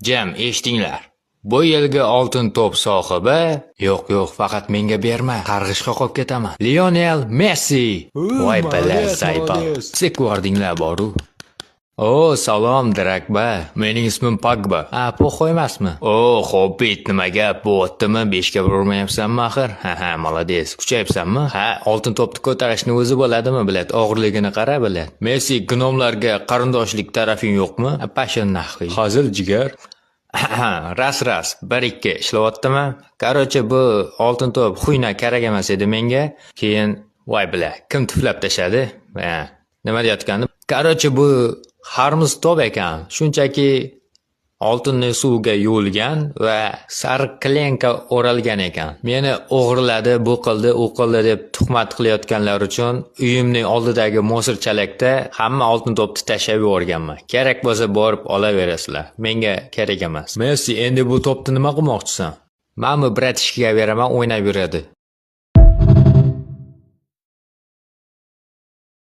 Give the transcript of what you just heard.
Jam, eshitinglar. Bu yilgi oltin to'p sohibi, yo'q, yo'q, faqat menga berma, qarg'ishga qolib ketaman. Lionel Messi. Voy бля, заебал. Sekvardinglar boru. O, salom, Dragba. Mening ismim Pogba. A, похуй emasmi? O, Hobbit, nima gap? Bo'lyaptimi? Beshga bir urmayapsanmi axir? Ha, молодец. Kuchayapsanmi? Ha, oltin to'pni ko'tarishni o'zi bo'ladimi, блядь? Og'irligini qara, блядь. Messi, gnomlarga qarindoshlik tarafing yo'qmi? Пошёл нахуй. Hazil, jigar. Ras ras, bir ikki ishlayaptimi? Короче, bu oltin to'p хуйня kerak emas edi menga. Keyin, voy бля, kim tuflab tashladi? Ha, nima deyotgandim? Короче, bu xarmiz to'p ekan. Shunchaki oltinni suvga yuvilgan va sariq клеёнка o'ralgan ekan. Meni o'g'irladi, bu qildi, u qildi deb tuhmat qilayotganlar uchun uyimning oldidagi мусор chalakda hamma oltin to'pni tashlab yuborganman. Kerak bo'lsa borib olaverasizlar. Menga kerak emas. Messi, endi bu to'pni nima qilmoqchisan? Men bu братишка ga beraman, o'ynab yuradi.